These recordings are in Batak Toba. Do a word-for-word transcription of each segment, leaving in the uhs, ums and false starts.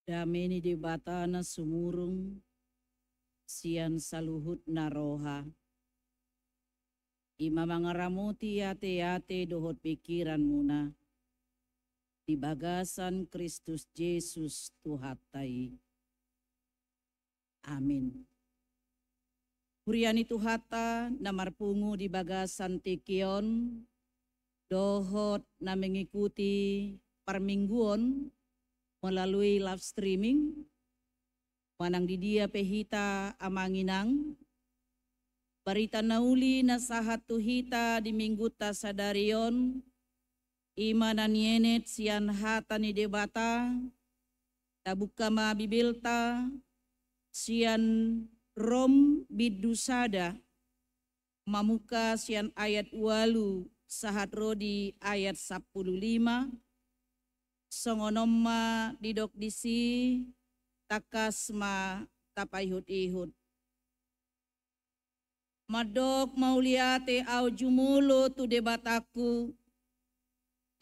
Dame ni Debata na sumurung sian saluhutna roha, i ma mangaramoti ateate dohot pingkiranmuna di bagasan Kristus Jesus Tuhanta i. Amin. Huria ni Tuhanta na marpungu di bagasan tingki on dohot na mengikuti parmingguon melalui live streaming, manang di dia pe hita amang inang, barita na uli na sahat tu hita di minggunta sadari on, i ma na nienet sian hata ni Debata. Tabuka ma Bibelta sian Rom bindu sada, mamungka sian ayat ualu sahat ro di ayat sampulu lima. Songon on ma didok disi, tangkas ma tapaihut-ihut. Mandok mauliate ahu jumolo tu Debatangku,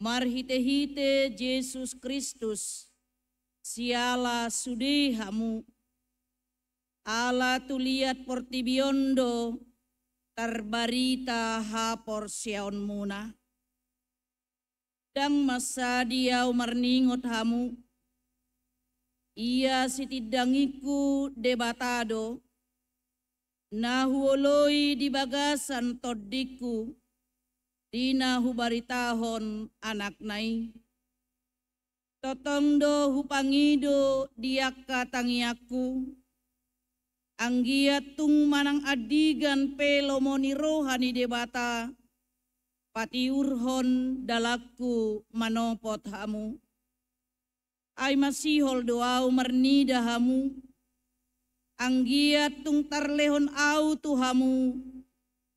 marhite-hite Jesus Kristus, siala sude hamu, ala tu liat portibi on do tarbarita haporseaonmuna. Ndang mansadi ahu marningot hamu. Ia sitindangingku Debata do, na huoloi di bagasan tondingku, di na hubaritahon Anakna i. Tongtong do hupangido di angka tangiangku, anggiat tung manang andigan pe lomo ni roha ni Debata patiurhon dalanku manopot hamu. Ai masihol do ahu marnida hamu, anggiat tung tarlehon ahu tu hamu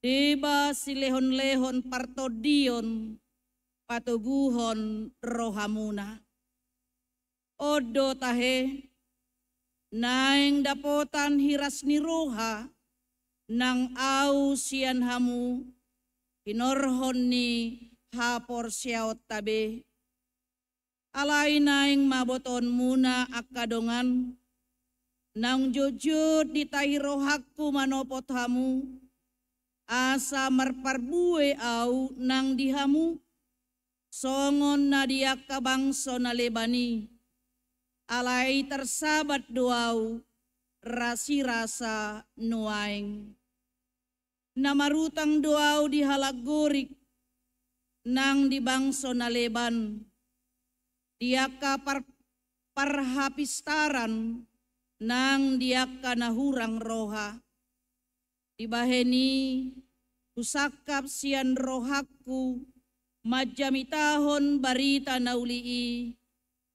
deba silehon-lehon partondion patoguhon rohamuna. On do tahe, naeng dapotan hiras ni roha nang ahu sian hamu hinorhon ni haporseaonta be. Alai naeng ma botoonmuna angka dongan, naung jotjot ditahi rohangku manopot hamu, asa marparbue ahu nang di hamu, songon na di angka bangso na leban i. Alai tarsabat do ahu rasirasa nuaeng. Na marutang do ahu di halak Gorik nang di bangso na leban, di angka par-, parhapistaran nang di angka na hurang roha. Dibahen i husangkap sian rohangku manjamitahon barita na uli i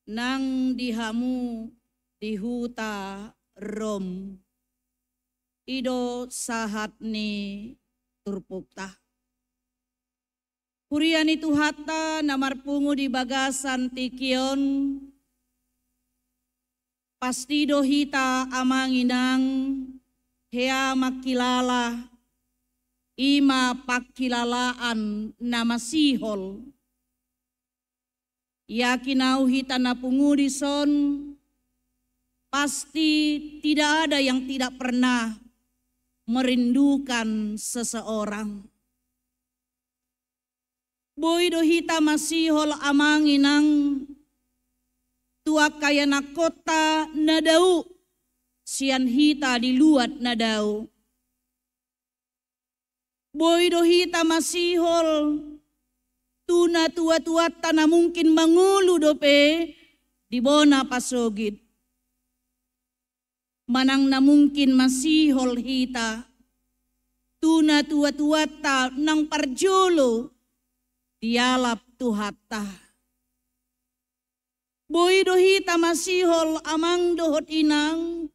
nang di hamu di huta Rom. I do sahat ni turpukta. Huria ni Tuhanta na marpungu di bagasan tingki on, pasti do hita amang inang hea mangkilala, i ma pangkilalaan na masihol. Yakin ahu hita na pungu dison, pasti tidak ada yang tidak pernah merindukan seseorang. Boi do hita masihol amang inang tu angka ianakhonta na dao sian hita di luat na dao. Boi do hita masihol tu natuatuanta na mungkin mangolu dope di bona pasogit. Manang na mungkin masihol hita tu natuatuanta naung parjolo dialap Tuhanta. Boi do hita masihol amang dohot inang,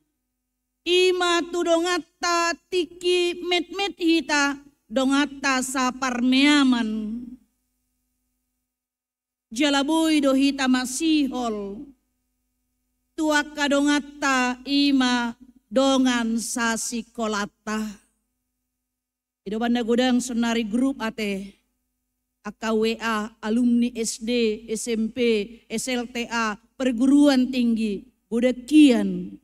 i ma tu donganta tingki metmet hita, donganta saparmeaman. Jala boi do hita masihol tu angka donganta i ma dongan sasingkolanta. I do umbahen na godang sonari grup ate, angka W A, alumni S D, S M P, S L T A, perguruan tinggi, Godang hian,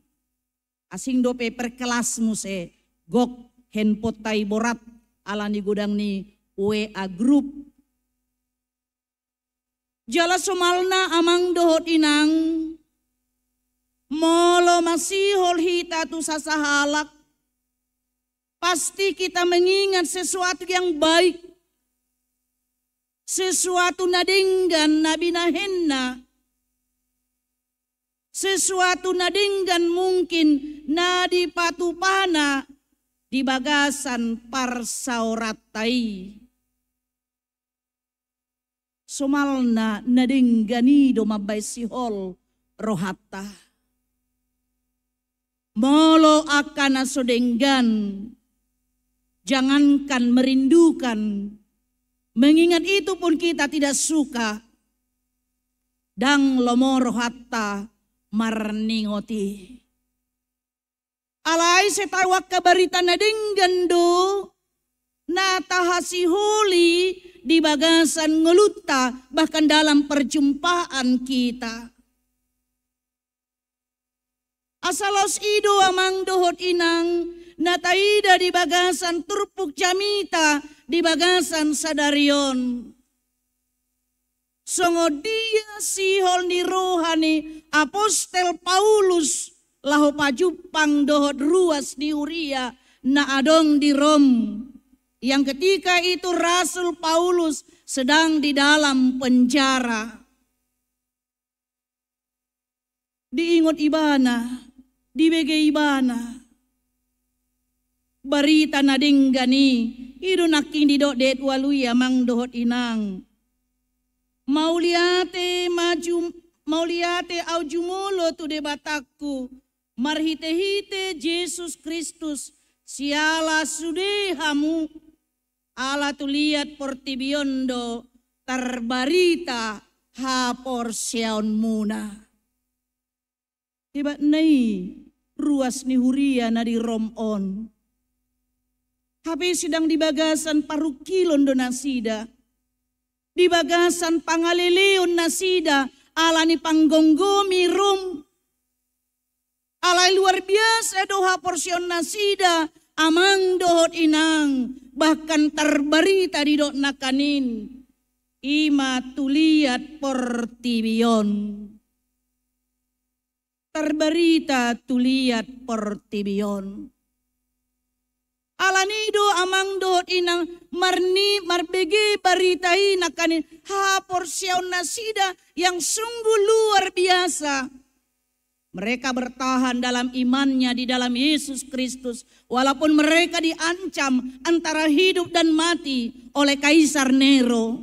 asing dope perkelas muse, gok handphoneta i borat, ala ni godang ni W A grup. Jala somalna amang dohot inang, molo masihol hita tu sasahalak, pasti kita mengingat sesuatu yang baik, sesuatu na denggan na binahenna, sesuatu na denggan mungkin na dipatupana di bagasan parsaoranta i. Somalna na denggan i do mambahen sihol rohanta. Molo angka na so denggan, jangankan merindukan, mengingat itu pun kita tidak suka, ndang lomo rohanta marningot i. Alai sai tau angka barita na denggan do na tahasiholi di bagasan ngolunta, bahkan dalam perjumpaan kita. Asa laos i do amang dohot inang na taida di bagasan turpuk jamita di bagasan sadari on. Songon dia sihol ni roha ni apostel Paulus laho pajumpang dohot ruas ni huria na adong di Rom, yang ketika itu Rasul Paulus sedang di dalam penjara. Diingot ibana, dibege ibana barita na denggan i. I do nangkin didok di ayat ualu i amang dohot inang. Mauliate ma jum-, mauliate au jumolo tu Debatangku marhitehite Jesus Kristus, siala sude hamu. Ala tu liat portibi on do tarbarita haporseaonmuna. Hebatna i ruas ni huria na di Rom on. Hape sedang di bagasan parungkilon do nasida, di bagasan pangaleleon nasida ala ni panggomgomi Rom. Alai luar biasa do haporseaon nasida, amang dohot inang, bahkan tarbarita didok nangkanin, i ma tu liat portibi on. Tarbarita tu liat portibi on. Ala ni do amang dohot inang marni-, marbege barita i nangkanin haporseaon nasida yang sungguh luar biasa. Mereka bertahan dalam imannya di dalam Yesus Kristus, walaupun mereka diancam antara hidup dan mati oleh Kaisar Nero.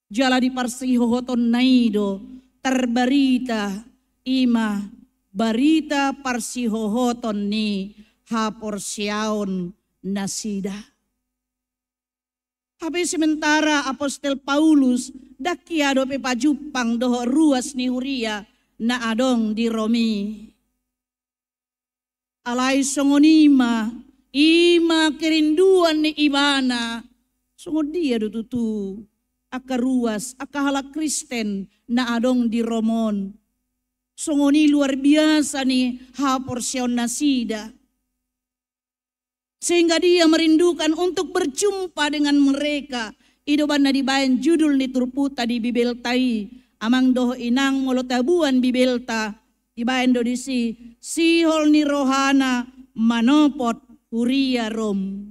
Jala di parsihohotonna i do tarbarita, i ma barita parsihohoton ni haporseaon nasida. Hape sementara apostel Paulus ndang hea dope pajumpang dohot ruas ni huria na adong di Rom i. Alai songon i ma, i ma kerinduan ni ibana. Songon dia do tutu angka ruas, angka halak Kristen na adong di Rom on? Songon i luar biasa ni haporseaon nasida, sehingga dia merindukan untuk berjumpa dengan mereka. I do umbahen na dibaen judul ni turpukta di Bibelta i, amang dohot inang, molo taboan Bibelta, dibaen do disi sihol ni rohana manopot huria Rom.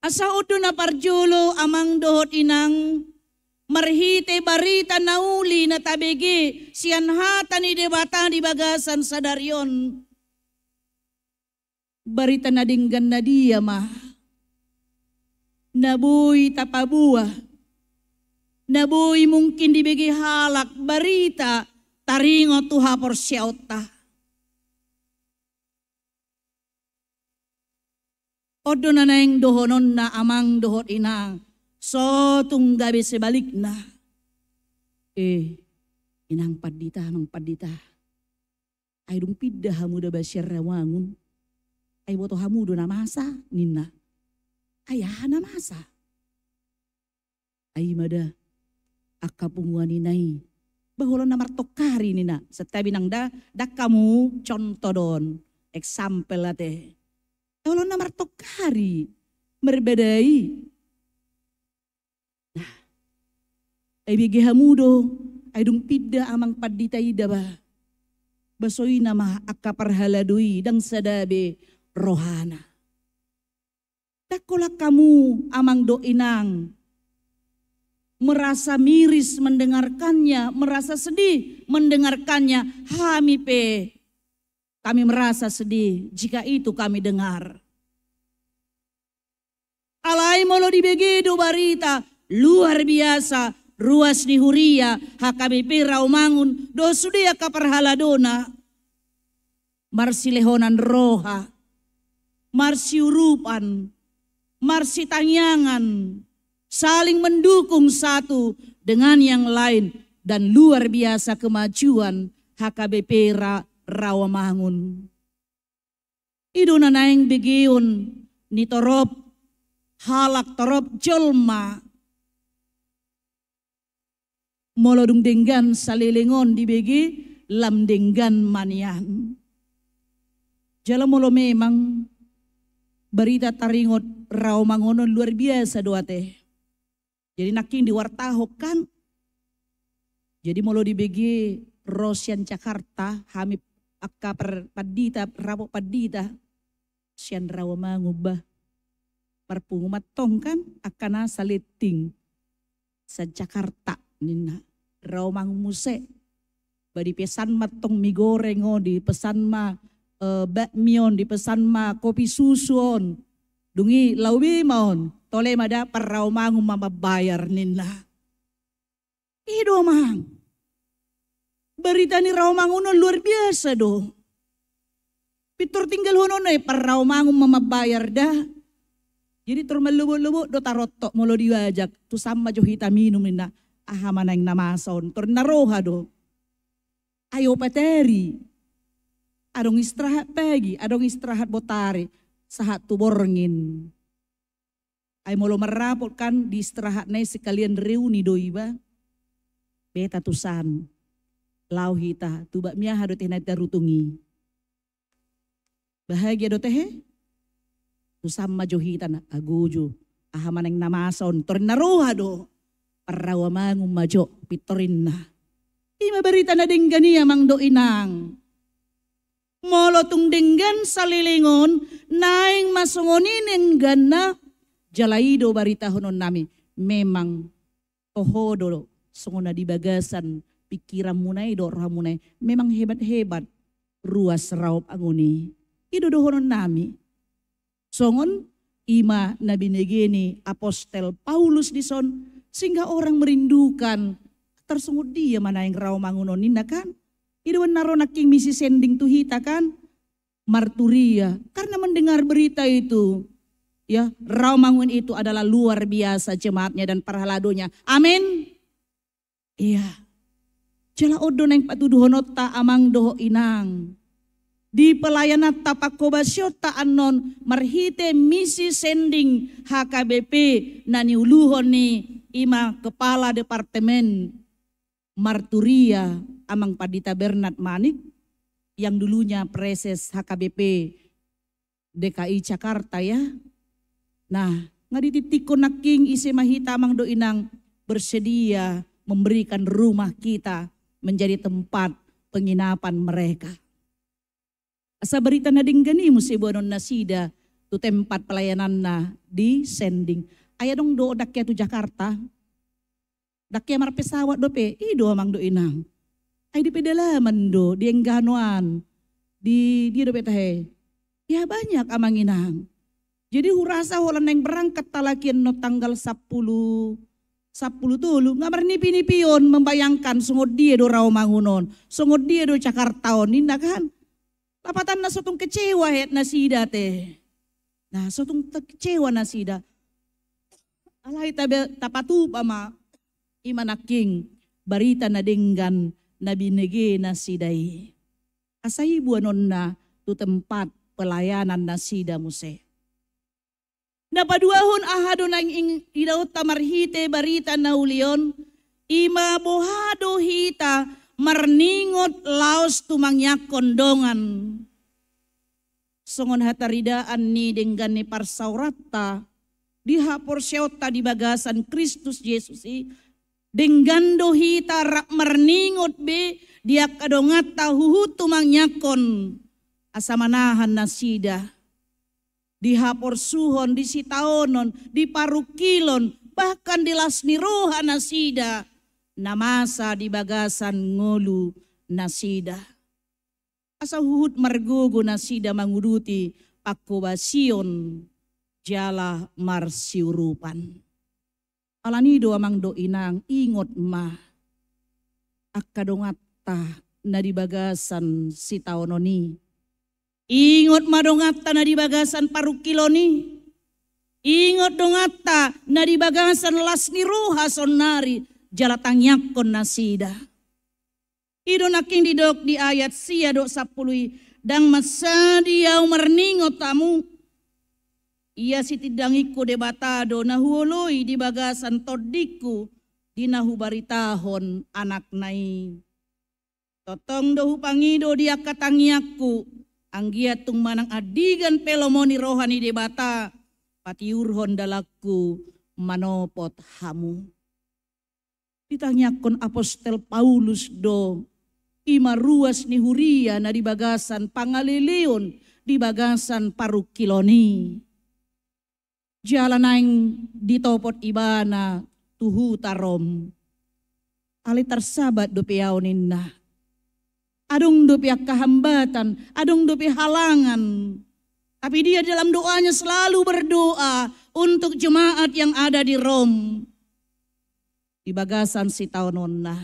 Asa on do na parjolo amang dohot inang, marhite barita na uli na tabege sian hata ni Debata di bagasan sadari on. Barita na denggan na dia ma na boi tapaboa, na boi mungkin dibege halak barita taringot tu haporseaonta? On do na naeng dohononna amang dohot inang, so tung gabe sebalikna. Eh, inang pandita, amang pandita, ai dung pinda hamu da Banjarwangun, ai boto hamu do na masa, ninna. Ai aha na masa? Ai ma da angka punguan ina i Bah, olo na martongkari ninna, santabi nang da, dang hamu contoh do on, example ate. Olo na martongkari, marbadai. Nah, ai bege hamu do, ai dung pinda amang pandita i da bah. Bah, so i nama angka parhalado i, dang sada be rohana. Dang holan hamu amang dohot inang merasa miris mendengarkannya, merasa sedih mendengarkannya. Hami pe, kami merasa sedih jika itu kami dengar. Alai molo dibege do barita luar biasa, ruas ni huria H K B P Rawamangun dohot sude angka parhaladona, marsilehonan roha, marsiurupan, marsitangiangan, saling mendukung satu dengan yang lain, dan luar biasa kemajuan H K B P Ra-, Rawamangun. I do na naeng begeon ni torop halak, torop jolma. Molo dung denggan saleleng on dibege, lam denggan ma nian. Jala molo memang barita taringot Rawamangun on luar biasa do ate. Jadi nangkin diwartahon kan. Jadi molo dibege ro sian Jakarta, hami angka par-, pandita, rapot pandita sian Rawamangun bah. Marpungu mantong kan, angka na saletting. Sian Jakarta ninna. Rawamangun muse. Bah, dipesan mantong mie goreng on, dipesan ma, eh, bakmi on, dipesan ma kopi susu on. Dung i laho be ma on, tole ma da, par Rawamangun ma mambayar ninna. I do amang. Barita ni Rawamangun on luar biasa do. Pintor tinggalhononna i, par Rawamangun ma mambayar da. Jadi tor mallobot-lobot do tarontok molo diajak, tu san ma jo hita minum ninna. Aha ma naeng na masa on, tor na roha do. Ai opat ari. Adong istirahat pagi, adong istirahat botari, sahat tu borngin. Ai molo marrapot kan, di istirahatna i sekalian reuni do iba. Beta tu san. Laho hita, tu bakmi aha do tehe na tarutung i. Bahagia do tehe? Tu san ma jo hita na, ago jo. Aha ma naeng na masa on, tor na roha do. Par Rawamangun ma jo, pintor ninna. I ma barita na denggan i amang dohot inang. Molo tung denggan saleleng on, naeng ma songon i dengganna, jala i do baritahononnami. Memang toho do, songon na di bagasan pikiranmuna i dohot rohamuna i, memang hebat-hebat ruas Rawamangun i. I do dohononnami. Songon i ma na binege ni apostel Paulus dison, sehingga orang merindukan, tarsongon dia ma naeng Rawamangun on ninna kan? I do na ro nangkin misi sending tu hita kan? Marturia, karena mendengar berita itu, ya, Rawamangun itu adalah luar biasa jemaatnya dan parhaladonya. Amin. Iya. Jala on do naeng patuduhononta amang dohot inang. Di pelayananta, pangkobasionta annon marhite misi sending H K B P na niuluhon ni i ma kepala departemen marturia, Amang Pandita Bernard Manik, yang dulunya Praeses H K B P D K I Jakarta, ya. Nah, nga dititikkon nangkin ise ma hita amang dohot inang bersedia memberikan rumah kita menjadi tempat penginapan mereka. Asa barita na denggan i muse boanon nasida tu tempat pelayananna di sending. Ai adong do dang hea tu Jakarta. Dang hea marpesawat dope, i do amang dohot inang. Ai di pedalaman do, di enggano an. Di, dia dope tahe. Ya banyak amang inang. Jadi hurasa holan naeng berangkat halak i annon tanggal sampulu, sampulu tolu. Nga marnipi-nipi on membayangkan songon dia do Rawamangun on. Songon dia do Jakarta on, ninna kan. Lapatanna so tung kecewa hea nasida te. Nah, so tung te-, kecewa nasida. Alai tabe-, tapatupa ma i ma nangkin barita na denggan na binege nasida i. Asa i boanonna tu tempat pelayanan nasida muse. Na paduahon aha do naeng ing-, idaonta marhite barita na uli on, I ma boha do hita marningot laos tumangiangkon dongan. Songon hataridaan ni denggan ni parsaoranta di haporseaonta di bagasan Kristus Jesus i, denggan do hita rap marningot be di angka donganta huhut tumangiangkon, asa manahan nasida di haporsuhon, di sitaonon, di parungkilon, bahkan di las ni roha nasida na masa di bagasan ngolu nasida. Asa huhut margogo nasida manguduti pangkobasion jala marsiurupan. Alani do amang dohot inang, ingot ma angka donganta na di bagasan sitaonon i. Ingot ma donganta na di bagasan parungkilon i. Ingot donganta na di bagasan las ni roha saonnari jala tangiangkon nasida. I do nangkin didok di ayat sia dohot sampulu i, ndang mansadi ahu marningot hamu. Ia sitindangingku Debata do na huoloi di bagasan tondingku di na hubaritahon Anakna i. Tongtong do hupangido di angka tangiangku, anggiat tung manang andigan pe lomo ni roha ni Debata patiurhon dalanku manopot hamu. Ditangiangkon apostel Paulus do i ma ruas ni huria na di bagasan pangaleleon, di bagasan parungkilon i. Jala naeng ditopot ibana tu huta Rom. Alai tarsabat dope ahu ninna. Adong dope angka hambatan, adong dope halangan. Tapi dia dalam doanya selalu berdoa untuk jemaat yang ada di Rom. Di bagasan sitaononna.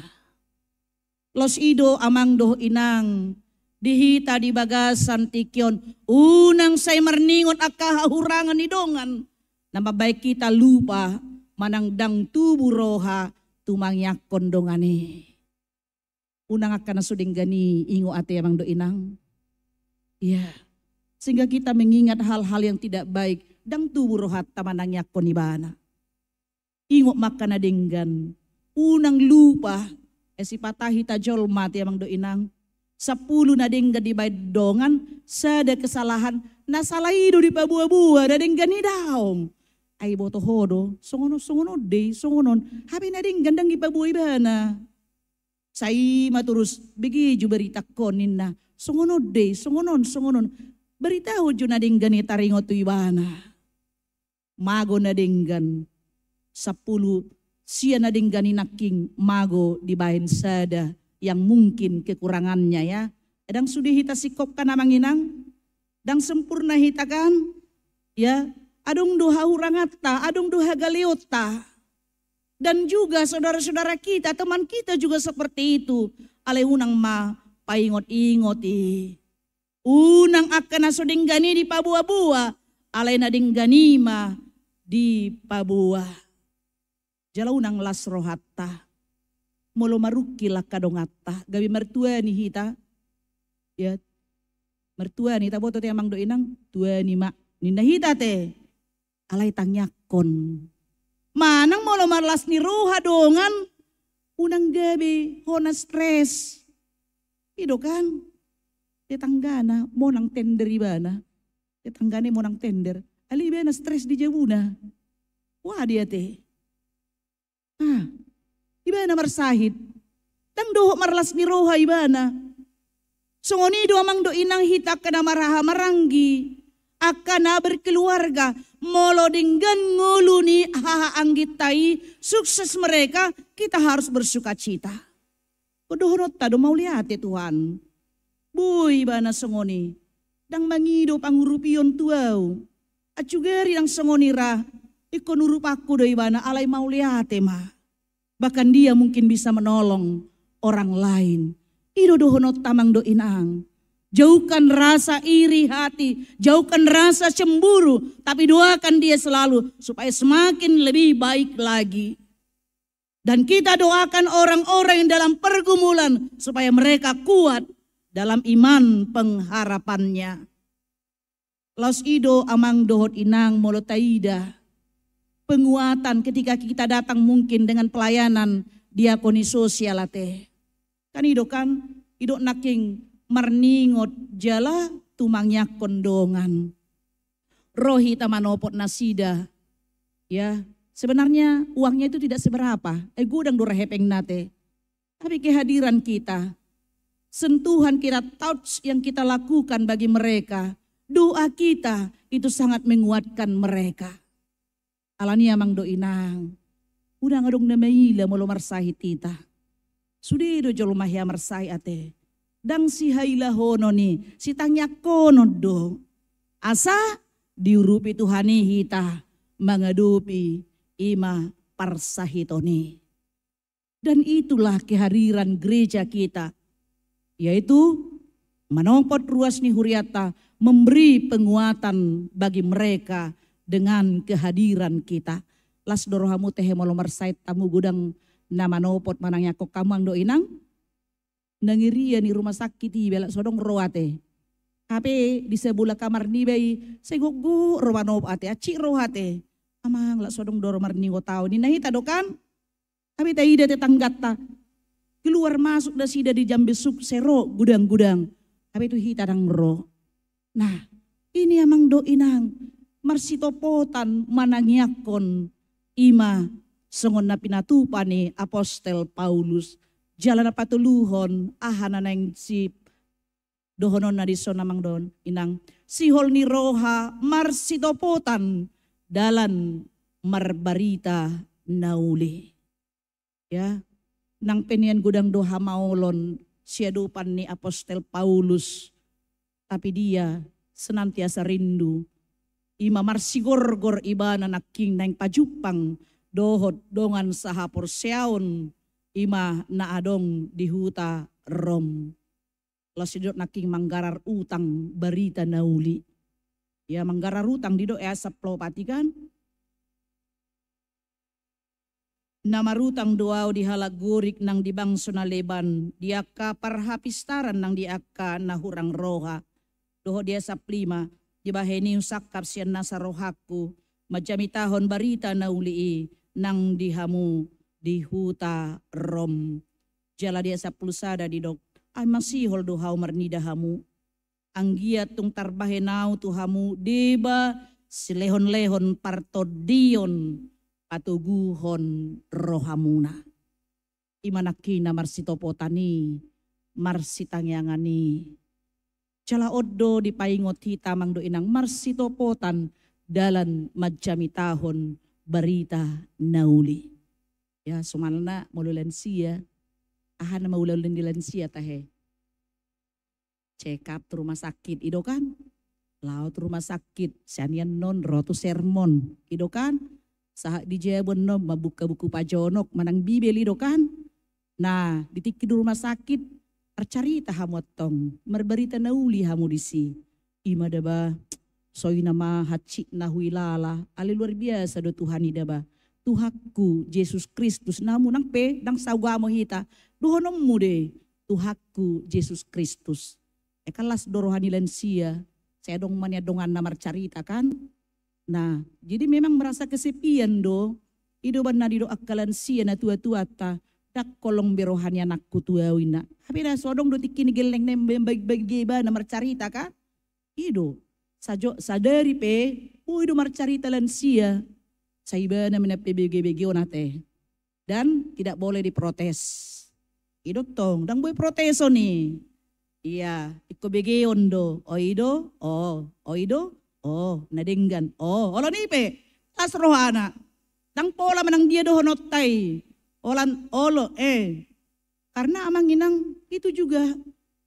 Laos i do amang dohot inang, di hita di bagasan tingki on, unang sai marningot angka hahurangan ni dongan na mambahen hita lupa manang ndang tubu roha tumangiangkon dongan i. Unang angka na so denggan i ingot ate amang dohot inang. Iya. Sehingga kita mengingat hal-hal yang tidak baik, ndang tubu rohanta manangiangkon ibana. Ingot ma angka na denggan. Unang lupa, eh, sipata hita jolma ate amang dohot inang. Sampulu na denggan dibahen dongan, sada kesalahan, na sala i do dipaboa-boa na denggan i daong. Ai boto ho do, songon on, songon on do i, songon on. Hape na denggan ndang dipaboa ibana. Sai ma torus begeju beritahon ninna. Songon on do i, songon on, songon on. Beritahon jo na denggan i taringot tu ibana. Mago na denggan, sampulu sia na denggan i nangkin mago dibahen sada yang mungkin kekurangannya, ya. Ndang sude hita singkopkan amang inang, ndang sempurna hita kan, ya. Adong do hahuranganta, adong do hagaleonta. Dan juga saudara-saudara kita, teman kita juga seperti itu. Alai unang ma paingot-ingot i. Unang angka na so denggan i dipaboa-boa, alai na denggan i ma dipaboa. Jala unang las rohanta. Molo marungkil angka donganta, gabe martuani hita. Ya, martuani, taboto ate amang dohot inang, tuani ma. Ninna hita ate. Alai tangiangkon. Manang molo marlas ni roha dongan, unang gabe hona stres. I do kan? Tetanggana monang tender ibana. Tetanggana monang tender. Alai ibana stres di jabuna. Wah, dia te. Nah, ibana marsahit. Ndang dohot marlas ni roha ibana. Songon i do amang dohot inang hita angka na marhaha maranggi, angka na berkeluarga, molo denggan ngolu ni haha angginta i, sukses mereka, kita harus bersukacita. Dohononta do mauliate Tuhan. Boi ibana songon i. Ndang mangido pangurupion tu ahu. Ancugari ndang songon i ra, ingkon urupanku do ibana alai mauliate ma. Bahkan dia mungkin bisa menolong orang lain. I do dohononta amang dohot inang. Jauhkan rasa iri hati, jauhkan rasa cemburu, tapi doakan dia selalu supaya semakin lebih baik lagi. Dan kita doakan orang-orang yang dalam pergumulan supaya mereka kuat dalam iman pengharapannya. Laos i do amang dohot inang molo taida penguatan ketika kita datang mungkin dengan pelayanan diakoni sosial ate. Kan i do kan, i do nangkin marningot jala tumangiangkon dongan. Ro hita manopot nasida. Ya, sebenarnya uangnya itu tidak seberapa. Eh, godang do ra hepengna ate. Tapi kehadiran kita, sentuhan kita, touch yang kita lakukan bagi mereka, doa kita itu sangat menguatkan mereka. Alani amang dohot inang, unang adong na maila molo marsahit hita. Sude do jolma hea marsahit ate. Ndang sihailahonon i, sitangiangkonon do. Asa diurupi Tuhan i hita mangadopi i ma parsahiton i. Dan itulah kehadiran gereja kita, yaitu manopot ruas ni hurianta, memberi penguatan bagi mereka dengan kehadiran kita. Las do rohamu tehe molo marsahit hamu, godang na manopot manangiangkon hamu amang dohot inang? Na ngerian i rumah sakit iba, lak so adong ro ate. Hape di sabola kamar niba i, sai gokgok ro manopot ate, hansit ro ate. Amang, lak so adong do ro marningot au, ninna hita do kan? Hape taida ate tangganta, keluar masuk nasida di jam besuk, sai ro godang-godang. Hape tu hita ndang ro. Nah, i ma amang dohot inang, marsitopotan manangiangkon, i ma songon na pinatupa ni apostel Paulus. Jala na patoluhon, aha na naeng sidohononna dison amang dohot inang? Sihol ni roha marsitopotan dalan marbarita na uli. Ya, nang pe nian godang do hamaolon siadopan ni apostel Paulus, tapi dia senantiasa rindu. I ma marsigorgor ibana nangkin naeng pajumpang dohot dongan sahaporseaon, i ma na adong di huta Rom. Laos didok nangkin manggarar utang barita na uli. Ya, manggarar utang didok, ayat sampulu opat i kan? Na marutang do au di halak Gorik nang di bangso na leban, di angka parhapistaran nang di angka na hurang roha. Dohot di ayat sampulu lima, dibahen i husangkap sian nasa rohangku manjamitahon barita na uli i nang di hamu di huta Rom. Jala di ayat sampulu sada didok, ai masihol do hau marnida hamu. Anggiat tung tarbahen au tu hamu deba silehonlehon partondion patoguhon rohamuna. I ma nangkin na marsitopotan i, marsitangiangan i. Jala on do dipaingot hita amang dohot inang, marsitopotan dalan manjamitahon barita na uli. Ya, somalna molo lansia, aha na maula-ula ni lansia tahe? Check up tu rumah sakit, i do kan? Laho tu rumah sakit, sian i annon ro tu sermon, i do kan? Sahat di jabu annon mambuka buku pajonok manang Bibel, i do kan? Nah, di tingki di rumah sakit, marcarita hamu antong, marbarita na uli hamu disi. I ma daba, songon i nama hansit na huilala, alai luar biasa do Tuhan i daba. Tuhanku Jesus Kristus, namu nang pe ndang saugamo hita, dohononmu do i, Tuhanku Jesus Kristus. Ai kan las do roha ni lansia, sai adong ma nian donganna marcarita kan? Nah, jadi memang merasa kesepian do. I do umbahen na didok angka lansia na tua-tuanta, ndang holong be roha ni anakku tu au, ninna. Hape na so adong do tingki ni gellengna, bage-bage ibana marcarita kan? I do. Sajo-, sadari pe, boi do marcarita lansia. Sai ibana ma na pe bege-bege on ate. Dan tidak boleh diprotes. I do tong, ndang boi proteson i. Ia, ingkon begeon do. O i do, o, o i do, o, na denggan. O, olo ni pe, las rohana. Ndang pola manang dia dohononta i. Olo, olo, eh. Karena amang inang itu juga,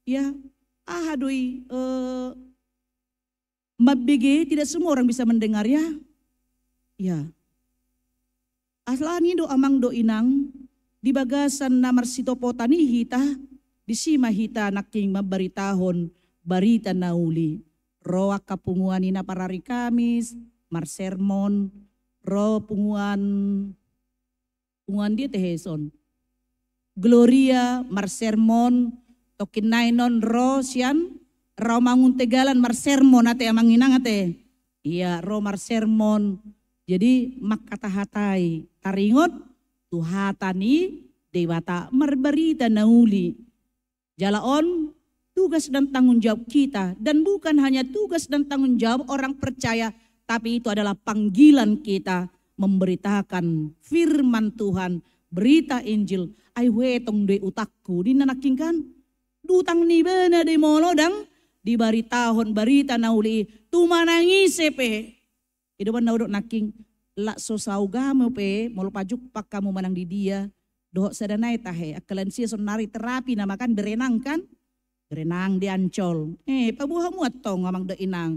ya, aha do i, eh, mambege, tidak semua orang bisa mendengar, ya. Ya. Alani i do amang dohot inang, di bagasan na marsitopotan i hita, disi ma hita nangkin mambaritahon barita na uli. Ro angka punguan i na parari Kamis, marsermon, ro punguan, punguan dia tehe son. Gloria marsermon, tongkin nai non ro sian Rawamangun Tegalan marsermon ate amang inang ate. Ia, ro marsermon. Jadi mangkatahatai, taringot tu hata ni Debata, marbarita na uli. Jala on tugas dan tanggung jawab kita, dan bukan hanya tugas dan tanggung jawab orang percaya, tapi itu adalah panggilan kita memberitakan firman Tuhan, berita Injil. Ai huetong do i utangku, ninna nangkin kan. Dung utang ni ibana do i molo ndang dibaritahon barita na uli i tu manang ise pe. I do umbahen na hudok nangkin, lak so saugamo pe, molo pajumpang hamu manang di dia, dohot sada nai tahe, angka lansia saonari terapi nama kan, berenang kan? Berenang di Ancol. Eh, paboa hamu antong amang dohot inang.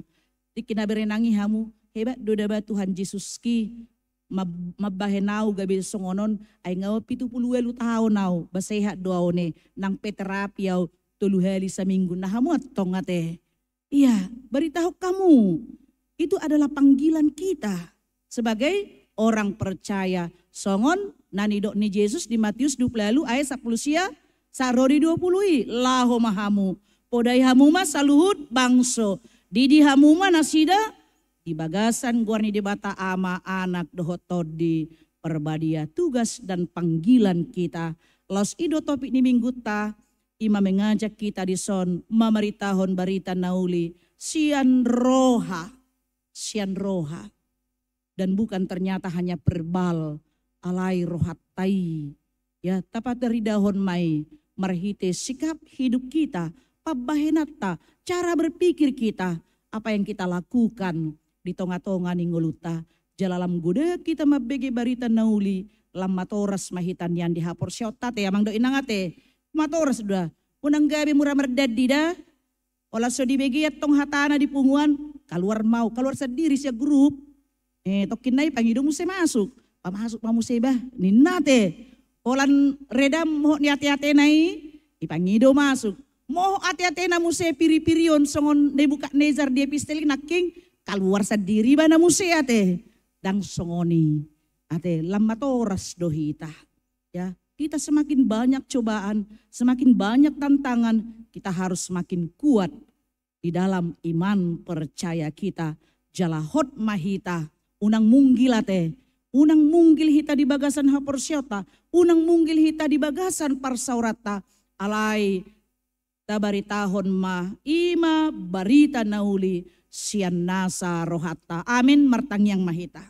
Tingki na berenang i hamu, hebat do daba Tuhan Jesus ki, mab-, mambahen au gabe songon on, ai nga on pitu pulu ualu taon au, ba sehat do au ne, nang pe terapi au, tolu hali saminggu, na hamu antong ate. Iya, baritahon hamu. Itu adalah panggilan kita sebagai orang percaya. Songon na nidok ni Jesus di Matius dua pulu ualu ayat sampulu sia, sahat ro di dua pulu i, laho ma hamu. Podai hamu ma saluhut bangso. Didi hamu ma nasida di bagasan goar ni Debata Ama, Anak, dohot Tondi Parbadia. Tugas dan panggilan kita. Laos i do topik ni minggunta, i ma mengajak kita dison mamaritahon barita na uli sian roha, sian roha. Dan bukan ternyata hanya verbal, alai rohanta i. Ya, tapataridahon ma i marhite sikap hidup kita, pambahenanta, cara berpikir kita, apa yang kita lakukan di tonga-tonga ni ngolunta. Jala lam godang hita mambege barita na uli, lam matoras ma hita nian di haporseaonta ate, amang dohot inang ate. Matoras do da. Unang gabe mura mardandi da. Olo so dibege antong hatana di punguan, kaluar ma au, kaluar sandiri sian grup. Eh, tongkin nai pangido muse masuk. Pamasuk ma muse bah, ninna ate. Holan reda mohot ni ate-atena i, dipangido masuk. Mohot ate-atena muse piri-pirion songon Nebukadnezar di epistel i nangkin, kaluar sandiri ibana muse ate. Ndang songon i ate, lam matoras do hita. Ya, kita semakin banyak cobaan, semakin banyak tantangan, kita harus semakin kuat di dalam iman percaya kita. Jala hot ma hita, unang munggil ate, unang munggil hita di bagasan haporseaonta, unang munggil hita di bagasan parsaoranta, alai tabaritahon ma i ma barita na uli sian nasa rohanta. Amin, martangiang ma hita.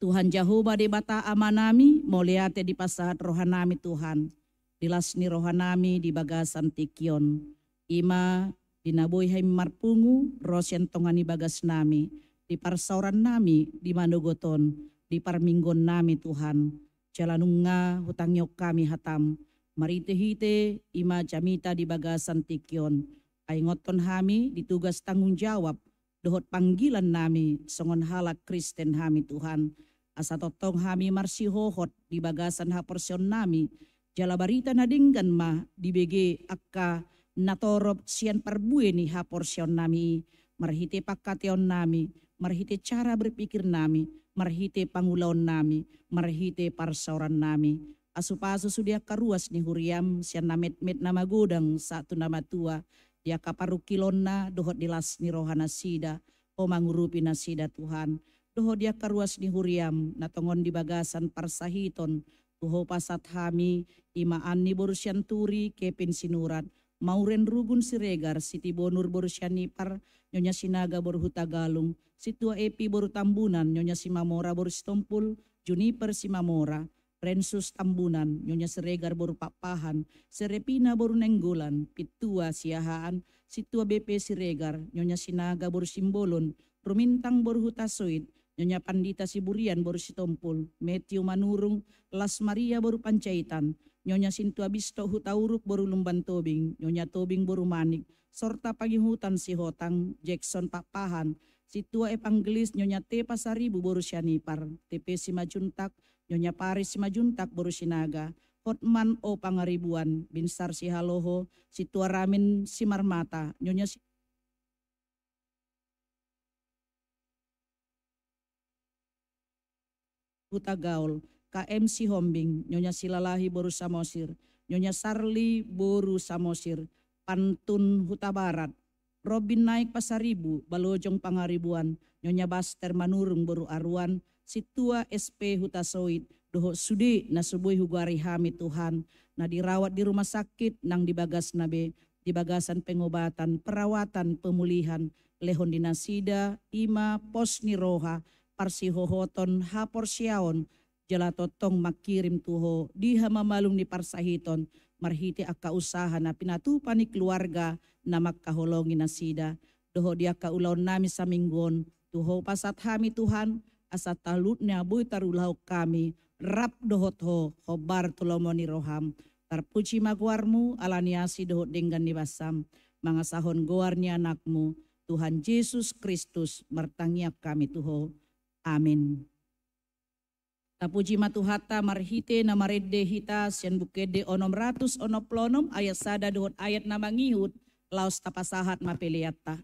Tuhan Jahowa Debata Amanami, mauliate dipasahat rohanami Tuhan, di las ni rohanami di bagasan tingki on. I ma di na boi hami marpungu, ro sian tonga ni bagasnami, di parsaorannami, di manogot on, di parmingguonnami Tuhan. Jala nunga hutangihon hami hatam, marhite-hite i ma jamita di bagasan tingki on. Paingothon hami di tugas tanggung jawab, dohot panggilannami songon halak Kristen hami Tuhan. Asa tongtong hami marsihohot di bagasan haporseaonnami, jala barita na denggan ma dibege angka na torop sian parbue ni haporseaonnami i, marhite pangkataonnami, marhite cara berpikirnami, marhite pangulaonnami, marhite parsaorannami. Pasu-pasu sude angka ruas ni huriam, sian na metmet na magodang sahat tu na matua, di angka parungkilonna dohot di las ni rohanasida, ho mangurupi nasida Tuhan, dohot di angka ruas ni huriam, na tongon di bagasan parsahiton, tu ho pasahat hami, i ma Anni boru Sianturi, Kepin Sinurat, Mauren Rugun Siregar, Sitibonur boru Sianipar, Nyonya Sinaga boru Hutagalung, Sintua Epi boru Tambunan, Nyonya Simamora boru Sitompul, Juniper Simamora, Rensus Tambunan, Nyonya Siregar boru Pakpahan, Serepina boru Nainggolan, Pintua Siahaan, Sintua B P Siregar, Nyonya Sinaga boru Simbolon, Rumintang boru Hutasoit, Nyonya Pandita Siburian boru Sitompul, Matthew Manurung, Las Maria boru Panjaitan, Nyonya Sintua Bistok Hutauruk boru Lumban Tobing, Nyonya Tobing boru Manik, Sorta Pangihutan Sihotang, Jackson Pakpahan, Sintua Evangelis Nyonya T Pasaribu boru Sianipar, T P Simajuntak, Nyonya Paris Simajuntak boru Sinaga, Hotman O Pangaribuan, Binsar Sihaloho, Sintua Ramin Simarmata, Nyonya Si- Hutagaol, K M Sihombing, Nyonya Silalahi boru Samosir, Nyonya Sarli boru Samosir, Pantun Hutabarat, Robin Naik Pasaribu, Balojong Pangaribuan, Nyonya Baster Manurung boru Aruan, Sintua S P Hutasoit, dohot sude na so boi hugoari hami Tuhan, na dirawat di rumah sakit nang di bagasna be, di bagasan pengobatan, perawatan, pemulihan, lehon di nasida, i ma pos ni roha, parsihohoton, haporseaon, jala tongtong mangkirim tu Ho di hamamalum ni parsahiton, marhite angka usaha na pinatupa ni keluarga na mangkaholongi nasida, dohot di angka ulaon nami saminggu on, tu Ho pasahat hami Tuhan, asa saluhutna boi tarulahon hami, rap dohot Ho, hombar tu lomo ni roham. Tarpuji ma goarmu, ala ni asi dohot denggan ni basam, mangasahon goar ni anakmu, Tuhan Jesus Kristus, martangiang hami tu Ho. Amin. Tapuji ma Tuhanta marhite na marende hita sian Buku Ende onom ratus onom pulu onom ayat sada dohot ayat na mangihut, laos tapasahat ma peleanta.